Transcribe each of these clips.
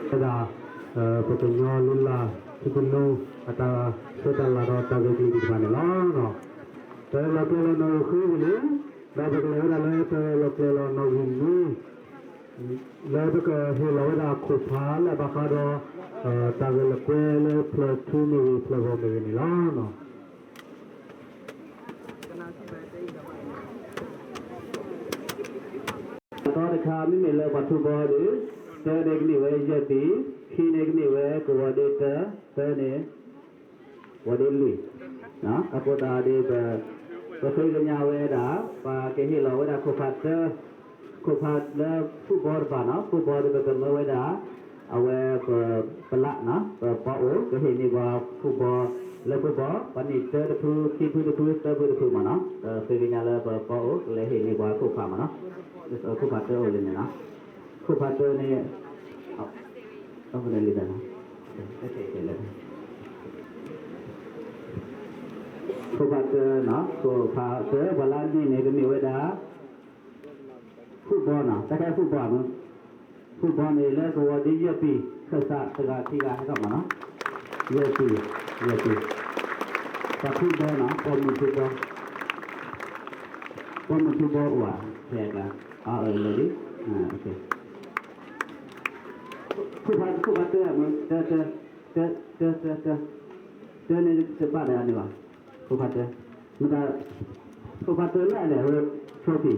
ဝဲဒၣ် ပကညီလုၢ်လၢ်ထူသနူ အတၢ်ဆဲးတၢ်လၤဒီးတၢ်ဂ့ၢ်ကလံၤသ့ၣ်တဖၣ်န့ၣ်လီၤ. တၢ်လီၤကျဲၤလီၤနီၣ်ဂံၢ်ဃုန့ၣ် ဒီးပကလဲၤဝဲဒၣ်လၢတၢ်လီၤကျဲၤလီၤနီၣ်ဂံၢ်နွံ လၢပကဟ့ၣ်လီၤဝဲဒၣ်ခိၣ်ဖးလၢအဘၣ်ဃးဒီး တၢ်ဂဲၤလိာ်ကွဲလၢဖျၢၣ်ထူမ့ၢ်ဂ့ၤ ဖျၢၣ်ဂီၤမ့ၢ်ဂ့ၤန့ၣ်လီၤ. အသီတခါ မ့မ့ၢ်လၢပှၤထူဘီဒီး တၢန့ၣ်ကန့ၢ်ဝဲယဲၢ်ပံၤ, ခံန့ၣ်ကန့ၢ်ဝဲကဝီၤဒ့တၢ, သၢန့ၣ် ကဝီၤဒ့လွံၢ်, အဃိသတးဒီး ပ ပဃ့ကညးဝဲဒၣ် ပကဟ့ၣ်လီၤဝဲဒၣ်ခိၣ်ဖးတၢ, ခိၣ်ဖးလၢဖုၣ်ဘီတဖၣ်နီၤ, ဖုၣ်ဘီဒီးပကမၢဝဲဒၣ် အဝဲပ ပလးနီၤ, ပပီအိၣ် ကဟ့ၣ်န့ၢ်ပှၤဖုၣ်ဘီ, လၢဖုၣ်ဘီ ပှၤန့ၢ်တၢတဖု ခံဖုတဖု သၢဖုတဖုမ့ၢ်နီၤ, ပဃ့ကညးလၢပပီအိၣ် ကလဲၤဟ့ၣ်န့ၢ်ပှၤခိၣ်ဖးမ့ၢ်နီၤ, ခိၣ်ဖးတၢအိၣ်လၢန့ၣ်နီၤ, ခိၣ်ဖးတၢန့ၣ် ခိၣ်ဖးတၢနီၤ, ခိၣ်ဖးတၢ ပှၤလၢန့ၢ်န့ၣ် ကန့ၢ်ဝဲဒၣ် ဖုၣ်ဘီနီၤ, တၢ်ခဲဖုၣ်ဘီမ့ၢ်, ဖုၣ်ဘီန့ၣ်လၢကဝီၤဒ့ယဲၢ်ပံၤ, ခၢၣ်စးတဂၤခံဂၤဟဲထီၣ်မ့ၢ်နီၤ, ယဲၢ်ပံၤ, ယဲၢ်ပံၤ, ပှၤဖုၣ်ဘီနီၤ, ပိာ်မုၣ်ဖုၣ်ဘီ, ပိာ်မုၣ်ဖုၣ်ဘီအိၣ်ဧါ, ဖဲအကျါ, အၢ လၢလံ, ခိၣ်ဖး ခိၣ်ဖးတၢမ့ၢ်, တၢ တၢ တၢ တၢ တၢ တၢန့ၣ်တဘၣ်ဒီးန့ၣ်ဘၣ်, ခိၣ်ဖးတၢ, မတၤ, ခိၣ်ဖးတၢလၢအလဲၤဝဲ trophy,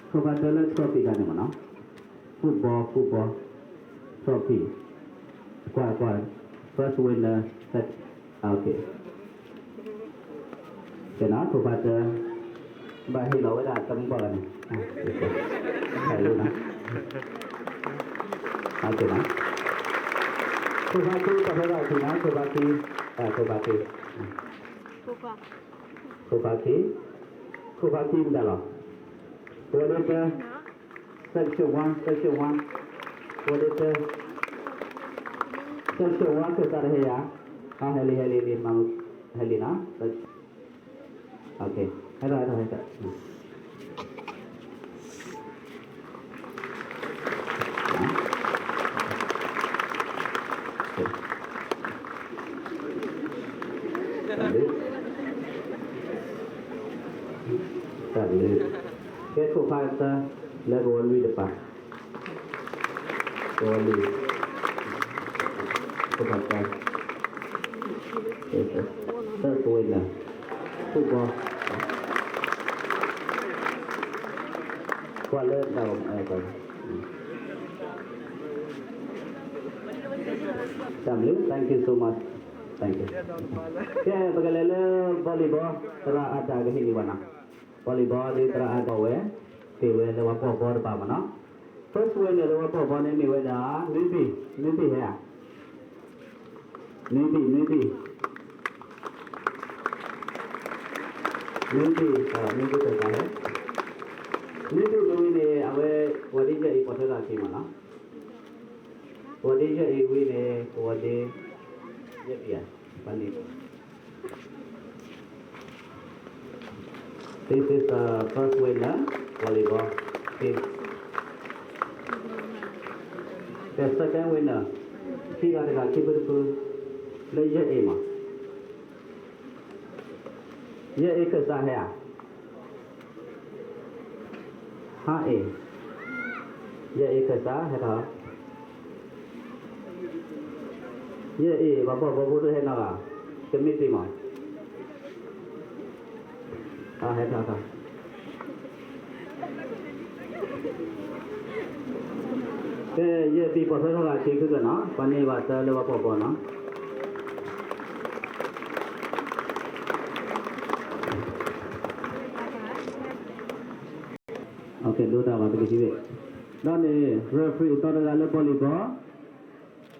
ခိၣ်ဖးတၢလၢ trophy တၢ်န့ၣ်မ့ၢ်နီၤ, ဖုၣ်ဘီ ဖုၣ်ဘီ trophy, ကွၢ်ကွၢ် first winner, ကဲနီၤ ခိၣ်ဖးတၢ, ဘၣ်ဟ့ၣ်လီၤဝဲဒၣ်တၢ်မူဘၣ်ဂၤန့ၣ်, ခိၣ်ဖးခံ တၢ်ဖဲဘၣ်ခံနီၤ ခိၣ်ဖးခံ, ခိၣ်ဖးခံ, ခိၣ်ဖးခံ, ခိၣ်ဖးခံမတၤလီၤ, ကဝီၤဒ့တၢ, section one, section one, ကဝီၤဒ့တၢ, section one ခၢၣ်စးတဟဲယၤ, ဟဲလံ ဟဲလံ လံ ဟဲလံနီၤ, ဟဲထီၣ် ဟဲထီၣ် ဟဲထီၣ် တၢ်လၢ ကဲခိၣ်ဖးတၢ လၢကဝီၤလွံၢ်တပၤ, ကဝီၤလွံၢ်, ခိၣ်ဖးတၢ, တၢ်ကဝဲၢ်လၢ ခိၣ်ဘီ, ကွၢ်လၢတၢ် တၢ်ဘျုး thank you so much, thank you, ကဲ ပကလဲၤလၢ volleyball သရၣ်အါတၢ်ကဟ့ၣ်န့ၢ်ဘၣ်နီၤ, volleyball ဒ်သရၣ်အါတၢ်ဝဲ က့ၤဝဲလၢပှၤပီၢ်ဘီတပၤမ့ၢ်နီၤ, first winner လၢပှၤပီၢ်ဘီန့ၣ်မ့ၢ်ဝဲဒၣ် နွံဘံၣ်, နွံဘံၣ်ဟဲဧါ နွံဘံၣ်, နွံဘံၣ်, နွံဘံၣ်, နွံဘံၣ်တၢ်ဟဲ, နွံဘံၣ်တဝံၤန့ၣ် အဝဲ ကဝီၤဒ့ယဲၢ်အံၤ ပိာ်ထွဲထီၣ်အခံမ့ၢ်နီၤ, ကဝီၤဒ့ယဲၢ်အံၤဝံၤန့ၣ် ကဝီၤဒ့ ယဲၢ်ဘံၣ်ဧါ, ပှၤန့ၣ် This is the first winner, volleyball team. The second winner, ခံဂၤတဂၤ ခံဖုတဖု, လၢယဲၢ်အံၤမး, ယဲၢ်အံၤခၢၣ်စးဟဲဧါ, ဟါအံၤ, ယဲၢ်အံၤခၢၣ်စးဟဲထီၣ် ယဲၢ်အံၤ ပှၤပီၢ်ဘီဖိတဟဲနီတဂၤ, တမ့ၢ်တံၢ်မး, ဟဲထီၣ်ထီၣ်, ကဲ ယဲၢ်ဘံၣ်ပိာ်ထွဲထီၣ်ဂၤဆံခုကနီၤ, ပှၤန့ၢ်ဘၣ်တၢ်လၢပှၤပီၢ်ဘီနီၤ. ဒိတၢ်ဘၣ် ဒီးန့ၣ် referee အသီတဂၤလၢ volleyball,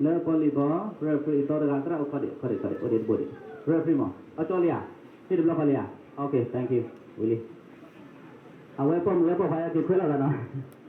လၢ volleyball referee အသီတဂၤ သရၣ်အိၣ်ခီဒံး ခီဒံး ခီဒံး အိၣ်ဒံးတဘိဒံး referee မး အကၠီလံဧါ, ဟ့ၣ်တဘျီဃီလံဧါ, OK, thank you, ဝံၤလံ, အဝဲပိာ်မုၣ်ဝဲပိာ်ခွါ ယက့ၤခွဲးလိာ်သးနီၤ.